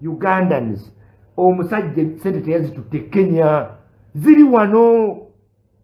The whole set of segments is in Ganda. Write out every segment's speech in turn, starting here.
Ugandans, omusajja sente teyazitutte Kenya, ziri wano.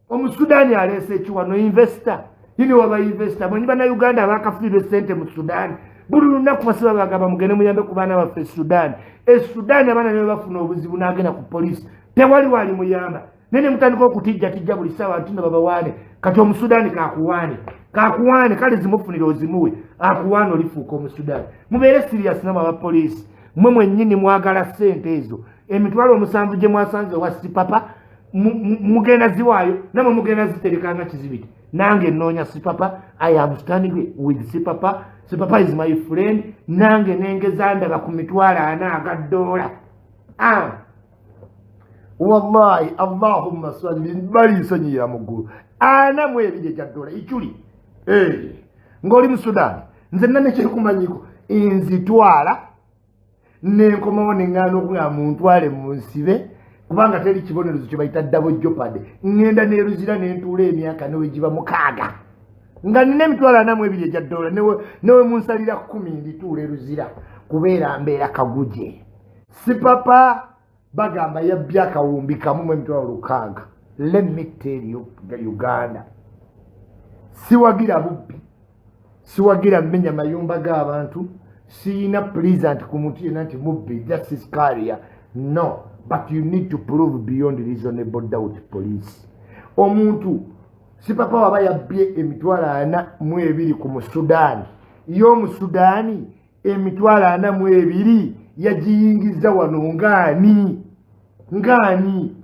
Omusudaani aleese ekiwano, investor yini waba investor. Mwenyi Bannayuganda abakafiirwa esente mu Sudaani, buli lunaku basiba bagamba, "Mugende muyambe ku baana baffe e Sudaani." E Sudaani abaana ne bafuna obuzibu n'agenda ku poliisi, tewali wali muyamba. Naye ne mutandika okutijjatijja buli ssaawa nti no babawaane. Kati Omusudaani kakuwaane, kakuwaane, kale zimufunire ozimuwe, akuwaane olifuuka Omusudaani. Mubeere serious namwe abapoliisi. Mwe mwennyini mwagala ssente ezo, 70,000 gye mwasanze owa Sipapa, mugenda ziwaayo, namwe mugenda ziterekanga kizibiti. Nange nnoonya Sipapa. I am standing with Sipapa. Sipapa is my friend. Nange nengeza ndaba ku 40,000 aga dola. Ah. Wallahi, Allahumma salli, bali nsonyiyira mu ggulu, 42 egya dola iculi. Eh, ng'oli mu Sudaani, nze nna nekyekumanyiko nzitwala nenkomawo neŋŋaana okuga muntwale munsibe, kubanga teri kibonerezo kye bayita double jeopardy. Ŋŋenda neruzira nentuula emyaka newegiba 6 nga nina 42,000 egya dola, newe munsalira 10, ndituula eruzira kubeera mbeera kaguje. Sipapa bagamba yabbye 1,000 mu 60,000. Let me tell you, Uganda, siwagira bubbi, siwagira mmenya mayumba g'abantu, siyina pleasant ku muntu yenna nti mubbi, justice carrier, no, but you need to prove beyond reasonable doubt. Police, omuntu Sipapa waba yabbye 42,000 ku Musudaani, ye Omusudaani 42,000 yagiyingiza wano ngaani? Ngaani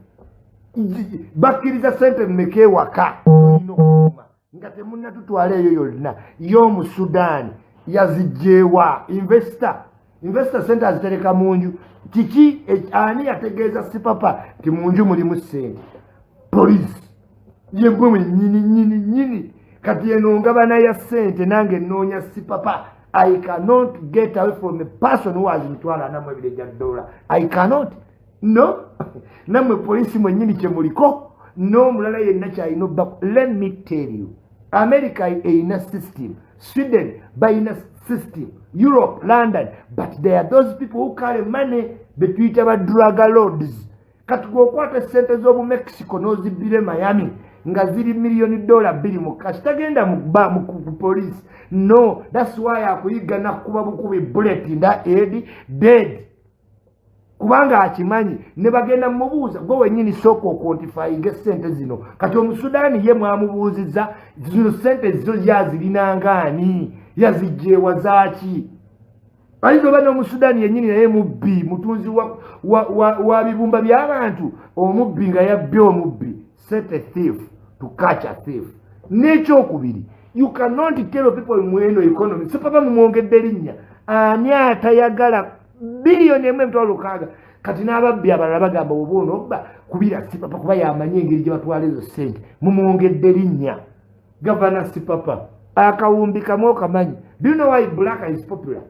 bakkiriza sente mmeka ewaka? Olina okuuma nga temunnatutwala eyo yonna. Ye Omusudaani yazigyewa? Investor, investor sente azitereka mu nju. Kiki ani yategeeza Sipapa nti mu nju mulimu sente? Poliisi yembwe mwenyini nyini nyini. Kati eno ngabana ya sente, nange nnoonya Sipapa. I cannot get away from a person who has 42,000 egya dola. I cannot. No, nammwe poliisi mwennyini kyemuliko n'omulala yenna kyalina obba. Let me tell you, America erina system, Sweden balina system, Europe, London, but there are those people who carry money betuyita ba drug lords. Kati gweokwata esente z'omu Mexico n'ozibbira e Miami nga ziri miliyoni $2 mu cash, tagenda mu poliisi. No, that's why akuyiga nakuba bukubi bullet nda head, dead, kubanga akimanyi ne bagenda mumubuuza, "Gwe wennyini sooka oquantifyinga esente zino." Kati Omusudaani ye mwamubuuziza zino sente zo yazirinangaani? Yazigyewa zaaki? Ayinza oba n'Omusudaani yennyini naye mubbi, mutunzi wa bibumba by'abantu, omubbi nga yabbye omubbi. Set a thief to catch a thief. N'ekyokubiri, you cannot tell people mweno economy. Sipapa mumwongedde linnya. Ani atayagala 1,600,000,000? Kati n'ababbi abalala bagamba, "Oba onobba, kubira Sipapa, kuba yamanyi engeri gye batwala ezo ssente." Mumwongedde linnya. Gavana Sipapa, 1,000 okamanyi. Do you know why Black is popular?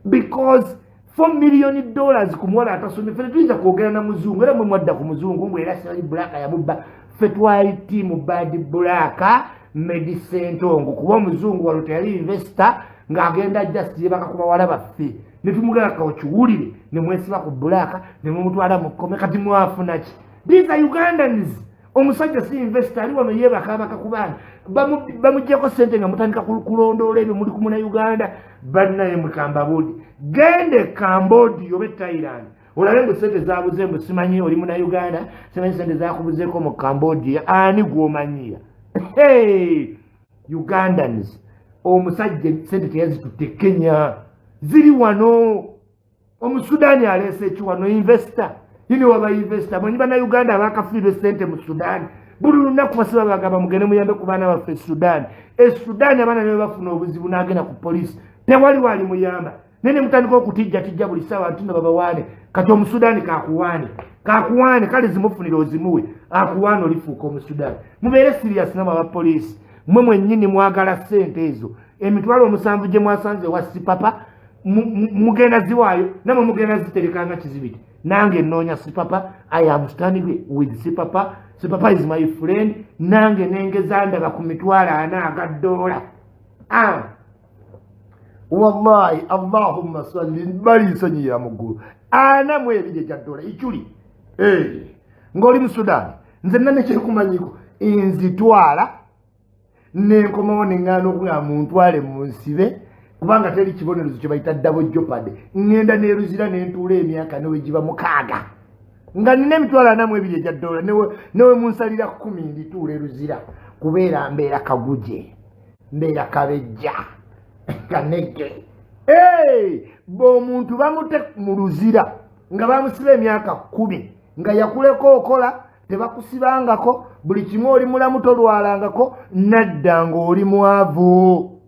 Because $4 million ku muwala atasomye. Ffe tetuyinza kwogera na muzungu, era mwe mwadda ku muzungu mbwe era sali Black yamubba. Ffe twali team Bad Black Medisentongo, kuba omuzungu wano teyali investor ng'agenda just yebaka ku bawala baffe. Ne tumugala kaokiwulire, ne mwesiba ku Black ne mumutwala mu kkome. Kati mwafuna ki? These are Ugandans. Omusajja si investor, ali wano yeebakaabaka ku baana, bamugyeko sente nga mutandika kulondoola ebyo muli ku Munauganda bannaye. Mwe kambabudi, gende Cambodia oba e Thailand olabe mbu sente zabuze, mbu simanyi oli Munauganda, simanyi sente zakubuzeeko mu Cambodia. Ani gw'omanyiira? Hey! Ugandans, omusajja sente teyazitutte Kenya, ziri wano. Omusudaani aleese ekiwano, investor yini waba investor. Mwenyi Bannayuganda abakafiirwa esente mu Sudaani, buli lunaku basiba bagamba, "Mugende muyambe ku baana baffe e Sudaani." E Sudaani abaana ne bafuna obuzibu n'agenda ku poliisi, tewali wali muyamba. Naye ne mutandika okutijjatijja buli ssaawa nti no babawaane. Kati Omusudaani kakuwaane, kakuwaane, kale zimufunire ozimuwe, akuwaane olifuuka Omusudaani. Mubeere serious namwe abapoliisi. Mwe mwennyini mwagala sente ezo, 70,000 gye mwasanze ewa Sipapa, mugenda ziwaayo, namwe mugenda ziterekanga kizibiti. Nange nnoonya Sipapa. I am standing with Sipapa. Sipapa is my friend. Nange nengeza ndaba ku 40,000 aga dola. Ah. Wallahi, Allahumma salli, bali nsonyiyira mu ggulu, 42 egya dola ikyuli ng'oli mu Sudaani. Nze nna nekyekumanyiko nzitwala nenkomawo neŋŋaana okuga muntwale munsibe, kubanga teri kibonerezo kye bayita double jeopardy. Ŋŋenda neruzira nentuula emyaka newegiba 6 nga nina emitwalo 42 egya dola, newe munsalira 10, ndituula eruzira kubeera mbeera kaguje, mbeera kabejja kanege. Bw'omuntu bamute mu luzira nga bamusiba emyaka 10 nga yakuleka okola, tebakusibangako, buli kimu oli mulamu, tolwalangako, nadda ng'oli mwavu.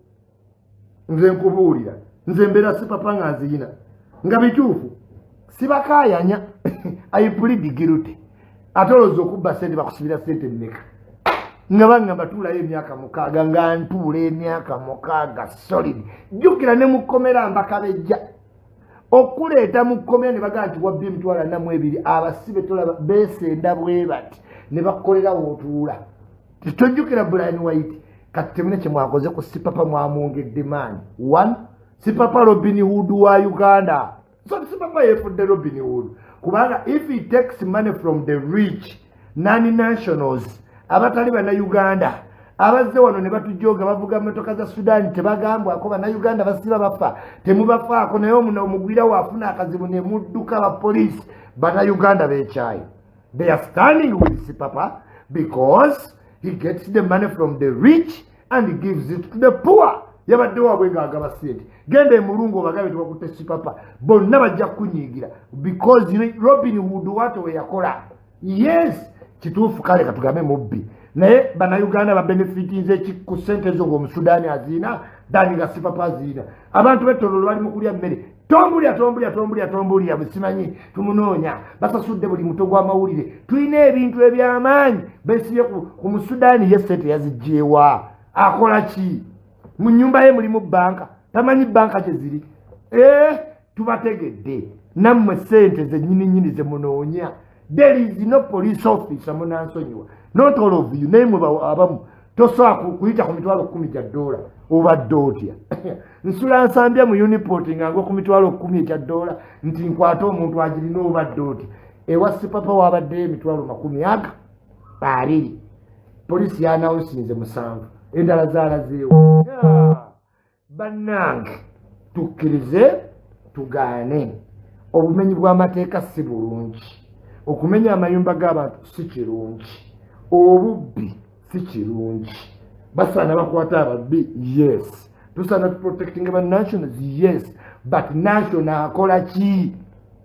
Nze nkubuulira, nze mbeera Sipapa nga nziyina nga bituufu, sibakaayanya. I plead guilty. Ate olowooza okubba sente bakusibira sente mmeka? Nga baŋŋamba tuulayo emyaka 6, nga ntuula emyaka 6 solid. Jjukira ne mu kkomera mbakabejja okuleeta mu kkomera ne bagamba nti wabbi emitwalo 42. Abasibe tolaba beesenda bwe bati ne bakukolera wootuula. Tojjukira Brian White? Kati temuna kye mwakoze ku Sipapa, mwamwongedde maanyi. One, Sipapa Robin Hood wa Uganda. So Sipapa yeefudde Robin Hood kubanga if he takes money from the rich non nationals, abatali Bannayuganda abazze wano ne batujoga, bavuga motoka za Sudaani, tebagambwako. Bannayuganda basiba bafa, temubafaako. Naye omuno omugwira waafuna akazibu ne mudduka bapoliisi. Bannayuganda bekyayi, they are standing with Sipapa because he gets the money from the rich and he gives it to the poor. Yabadde waabwe ng'agaba sente. Genda emulungu obagabe tebakutte Sipapa, bonna bajja kukunyiigira because Robin Hood wato we yakola. Yes, kituufu, kale katugambe mubbi, naye Bannayuganda babenefitinze ki ku sente ezo ng'Omusudaani aziina dani nga Sipapa aziina? Abantu betololo bali mu kulya mmere. Tombulya, tombulya, tombulya, tombulya, bwesimanyi tumunoonya. Basasudde buli mutwe gw'amawulire. Tulina ebintu eby'amaanyi besibye ku Musudaani. Ye sente yazigyewa? Akola ki mu nyumba ye? Mulimu banka? Tamanyi banka kyeziri. Tubategedde nammwe sente zenyini nyini zemunoonya. There is no police officer, munansonyiwa, not all of you, naye mwe abamu tosobola kuyita ku mitwalo 10 gya dola. Obadde otya? Nsula nsambya mu uniport nga ngwa ku mitwalo 10 egya dola nti nkwate omuntu agirina. Obadde otya? Ewa Sipapa wabaddeyo emitwalo 20, poliisi yanawusinze 7, endala zalazeewo. Bannange, tukkirize tugaane, obumenyi bw'amateeka si bulungi. Okumenya amayumba g'abantu si kirungi, obubbi si kirungi. Basaana bakwata ababbi, yes. Tusaana tuprotecting ba nationals, yes. But national akola ki?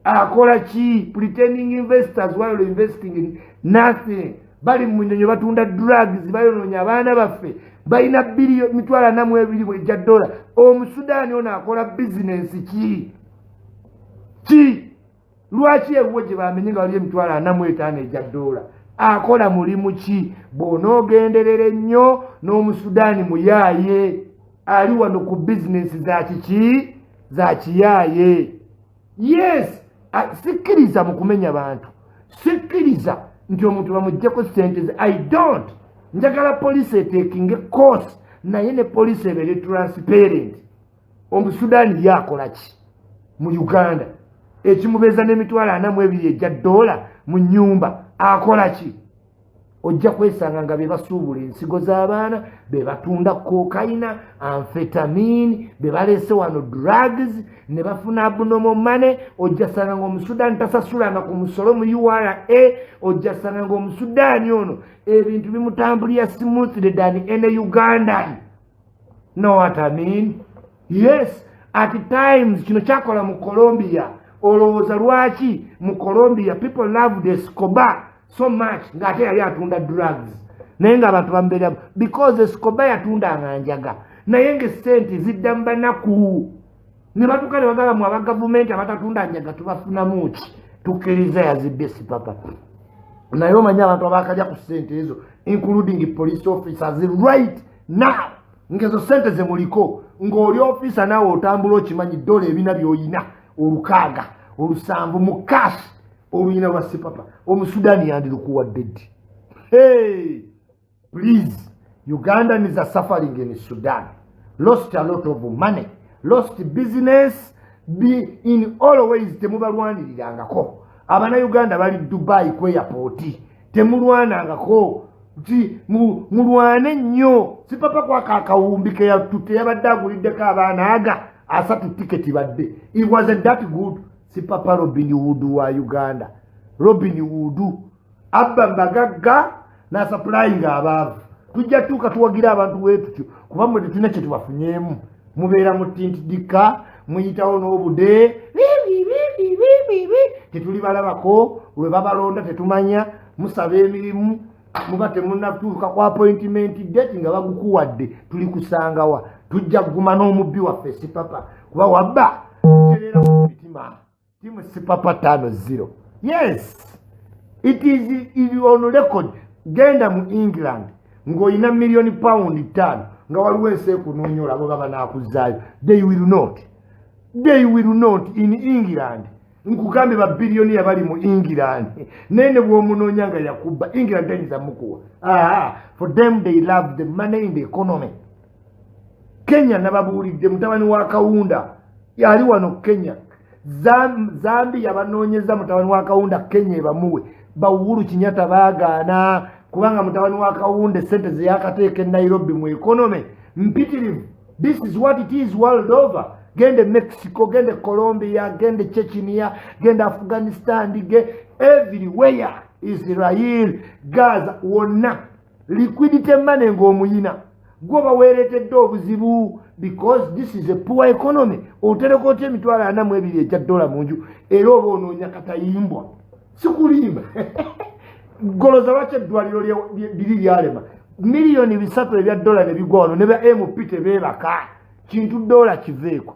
Akola ki? Pretending investors while investing in nothing. Bali mu Munyonyo batunda drugs, bayonoonya abaana baffe. Balina biliyo 42,000 egya dola. Omusudaani ono akola bizinensi ki? Ki lwaki ewuwo gye bamenye nga waliyo emitwalo 45 egya dola? Akola mulimu ki? Bw'onoogenderera ennyo n'Omusudaani muyaaye, ali wano ku bizinensi za kiki? Za kiyaaye. Yes, sikkiriza mu kumenya bantu, sikkiriza nti omuntu bamuggyeko sente ze. I don't. Njagala poliisi etekinge course, naye ne poliisi ebeere transparent. Omusudaani ye akola ki mu Uganda ekimubeeza n'emitwalo 42 egya dola mu nyumba? Akola ki? Ojja kwesanga nga be basuubula ensigo z'abaana, be batunda cocaine, amphetamine, be baleese wano drugs ne bafuna abnormal money. Ojja sanga nga Omusudaani tasasulanga ku musolo mu URA. Ojja sanga nga Omusudaani ono ebintu bimutambulira smoothly than any Ugandan. Know what I mean? Yes, at times kino kyakola mu Colombia. Olowooza lwaki mu Colombia people love the Escobar so much ng'ate yali atunda drugs, naye ng'abantu bamubeeramu? Because Escobar yatundanga njaga, naye ng'essente zidda mu banaku. Ne batuuka ne bagamba, mu aba gavumenti abatatunda njaga tubafunamu ki? Tukkiriza yazibbye Sipapa, naye omanyi abantu abakalya ku ssente ezo, including police officers right now, ngezo sente zemuliko ng'oli ofisa naawe otambula okimanyi dola ebina by'oyina, 6, 7 mu cash, oluyina lwa Sipapa. Omusudaani yandirukuwadde ddi? Hey, please, Ugandans are suffering in Sudan, lost a lot of money. Lost business be in all ways. Temubalwanirirangako. Abannayuganda bali Dubai ku airport, temulwanangako nti mulwane nnyo. Sipapa kwaka akawumbi keyatutte, yabadde aguliddeko abaana aga 30 tiketi badde. It wasn't that good. Sipapa Robin Hood wa Uganda. Robin Hood abba mbagagga n'asupplyinga abaavu. Tujja tuuka tuwagira abantu bwetutyo, kuba mwe tetulina kye tubafunyeemu. Mubeera mu tintidika, muyitawo n'obude, tetuli balabako. Lwe babalonda tetumanya, musaba emirimu, muba temunatuuka ku appointment date nga bagukuwadde. Tuli kusangawa? Tujja kuguma n'omubbi waffe Sipapa, kuba wabba tutereera ku mitima. Team Sipapa 5-0. Yes, it is on record. Genda mu England ng'olina miliyoni pawundi 5, nga waliwo ensi ekunoonya, olabo baba naakuzaayo. They will not, they will not. In England, nkugambye, babillionaire bali mu England, naye ne bw'omunoonya nga yakubba, England tayinza mukuwa. Ah, for them, they love the money in the economy. Kenya, nababuulidde, mutabani wa Kawunda ali wano Kenya. Zambia banoonyeza mutabani wa Kawunda Kenya ebamuwe. Bawulu Kinyata baagaana, kubanga mutabani wa Kawunda esente zeyakateeka e Nairobi mu economy mpitirivu. This is what it is world over. Gende Mexico, gende Colombia, gende Chechenia, gende Afghanistan, ge everywhere, Israel, Gaza, wonna liquidity money ng'omuyina gwoba weeretedde obuzibu, because this is a poor economy. Otereka otya 42,000 egya dola mu nju, era oba onoonya katayimbwa? Sikulimba, goloza lwaki eddwaliro liri lyalema miliyoni 300 ebya dola ne bigwa wano, ne ba MP tebeebaka kintu. Dola kiveeko.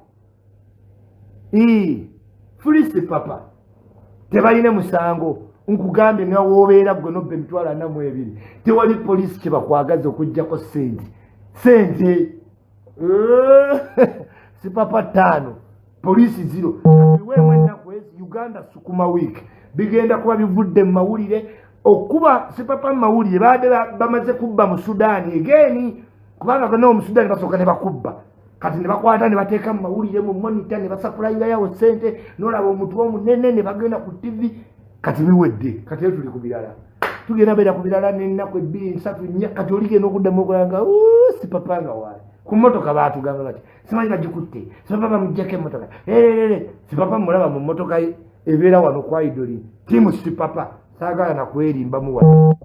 Free Sipapa, tebalina musango. Nkugambye, nga woobeera gwe nobba 42,000, tewali poliisi kyebakwagaza okugjako sente. Sente. Sipapa 5, poliisi 0. Katiweemu ennaku ezi Uganda sukuma week bigenda kuba bivudde mu mawulire. Okuba Sipapa mu mawulire, baadde bamaze kubba mu Sudaani egeeni, kubanga gonna omu Sudaani basooka ne bakubba, kati ne bakwata ne bateeka mu mawulire, mu Monitor, ne basupplyingayawo sente, nolaba omutwe omunene ne bagenda ku TV. Kati biwedde, kati ero tuli ku birala, tugenda beera ku birala n'ennaku 2, 3, 4. Kati oligenda okuddamu okulaba nga Sipapa nga waali ku mmotoka, baatugamba bati simanyi bagikutte, Sipapa bamugjako emmotoka ererere. Sipapa mulaba mu mmotoka ye ebeera wano ku idoli. Team Sipapa, saagala nakwerimbamu wano.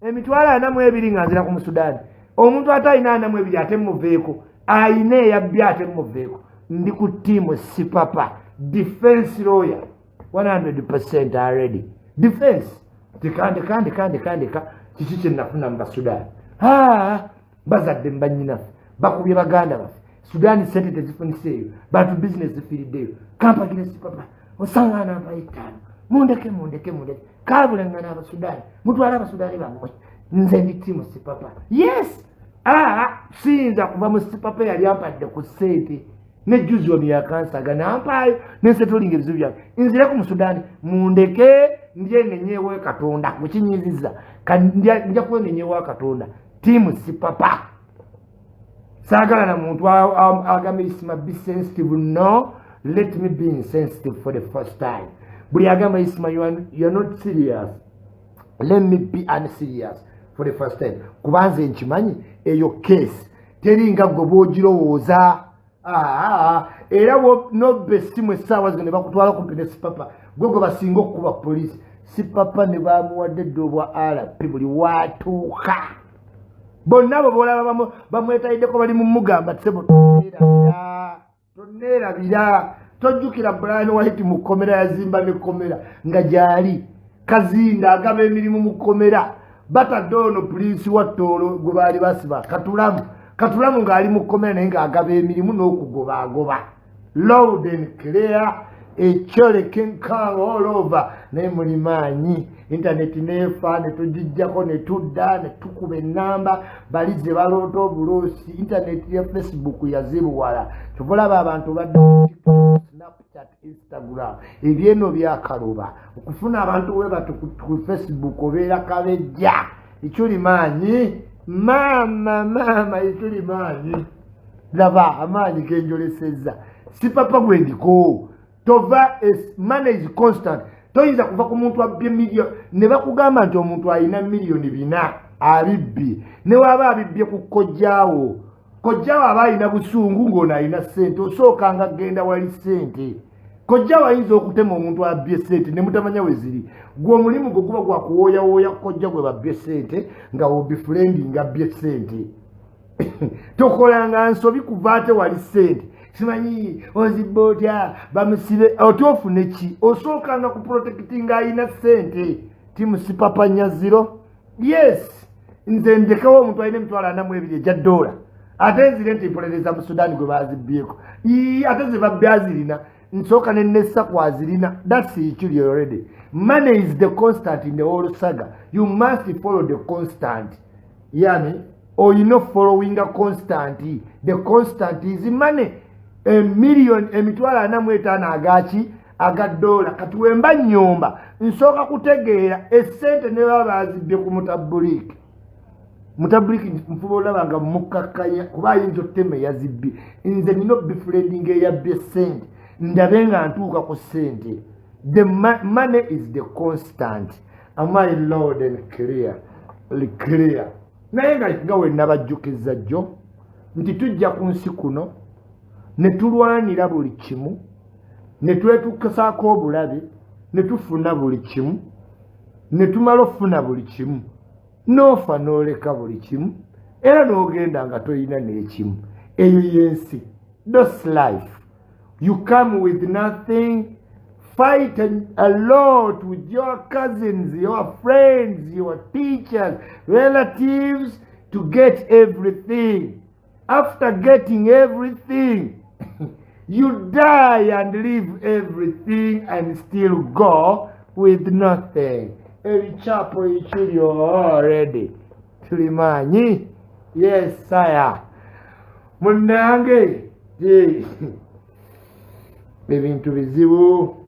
42,000 nga nzira ku Musudaani. Omuntu ate alina 42, ate muveeko, ayina eyabbye, ate muveeko. Ndi ku team Sipapa, defense lawyer 100 already defense. Tekandeka, ndeka, ndeka, ndeka. Kiki kyenafuna mu Basudaani? Bazadde mubanyinaffe bakubye baganda baffe. Sudaani sente tezifuniseeyo, bantu bizinesi zifiiriddeyo. Kampagire Sipapa, osanga nampayo 5. Mundeke, mundeke, mundeke, kabulengana Abasudaani, mutwale Abasudaani bammwe. Nze ndi team Sipapa. Yes, siyinza kuva mu Sipapa. Yali ampadde ku ssente nejuzi wano yakansaga nampaayo nensettlinga ebizibu byange, nzire ku Musudaani. Mundeke ndyenenyewe Katonda gwekinyiziza, nja kwenenyewa Katonda. Team Sipapa, saagala na muntu agamba Isima be sensitive. No, let me be insensitive for the first time. Buli agamba Isima you are not serious, let me be unserious for the first time, kuba nze nkimanyi eyo case teringa gwe bwogirowooza. Era nobba essimu essaawa zino ne bakutwala kumpi ne Sipapa, gwe gwe basinga okukuba poliisi. Sipapa ne bamuwadde dde obwa RP, buli watuuka bonna abo bolaba bamwetayiddeko, bali mumugamba, "Sebo, toneerabira, toneerabira." Tojjukira Brian White mu kkomera yazimba nekkomera nga gyali Kazinda agaba emirimu mu kkomera. Batadde ono puliisi wa Tooro gwe baali basiba, Katulamu. Katulamu ng'ali mu kkomera, naye ng'agaba emirimu n'okugobaagoba. Loud and clear, ekyoleka enkanga all over. Naye muli maanyi, intaneti neefa, netugijjako, netudda netukuba enamba bali ze baloota obuloosi. Intaneti ya Facebook yazibuwala, kyova olaba abantu badda Snapchat, Instagram. Ebyeno byakaluba okufuna abantu we batu ku Facebook, obeera kabejja. Ikyuli maanyi, maama, maama, ikyuli maanyi. Laba amaanyi genjolesezza, sipapa gwe ndiko. Tova, money is constant. Toyinza kuva ku muntu abbye miliyoni ne bakugamba nti omuntu alina 4 miliyoni abibbye. Ne waaba abibbye ku kojjaawo, kojjaawo aba alina busungu ng'ono alina ssente. Osookanga genda wali ssente. Kojjaawo ayinza okutema omuntu abbye ssente ne mutamanya we ziri. Gwe omulimu gwe guba gwakuwooyawooya kojja gwe babbye ssente, nga obifriendinga abbye ssente. Tokolanga nsobi kuva ate wali ssente. Simanyi ozibba otya, bamusibe oti ofune ki? Osookanga ku protectinga alina ssente. Timusipapanya ziro. Yes, nze ndekewo omuntu alina 42,000 egya dola, ate nzire nti mpolereza mu Sudaani gwe bazibyeko, ate ze babbye azirina. Nsooka nenessa kwazirina. That's it already. Money is the constant in the whole saga. You must follow the constant. Yani oyina followinga constant. The constant is money. Emiliyoni 45,000 agaki aga dola. Kati wemba nyomba, nsooka kutegeera esente ne baba bazibbye ku mutabuliiki. Mutabuliiki nfuba olaba nga mukakkanya, kuba ayinza otema eyazibbye. Nze nina obifriendinga eyabbye sente, ndabe nga ntuuka ku sente. The money is the constant. Am I loud and clear? Clear. Naye nga we nabajjukiza jjo nti tujja ku nsi kuno ne tulwanira buli kimu, ne twetukasaako obulabe, ne tufuna buli kimu, ne tumala okufuna buli kimu, n'ofa n'oleka buli kimu, era n'ogenda nga toyina n'ekimu. Eyo y'ensi. This life, you come with nothing, fight a lot with your cousins, your friends, your teachers, relatives to get everything. After getting everything, you die and leave everything and still go with nothing. Ebichapo ekiri already tulimanyi. Yes saya munnange, ebintu bizibu.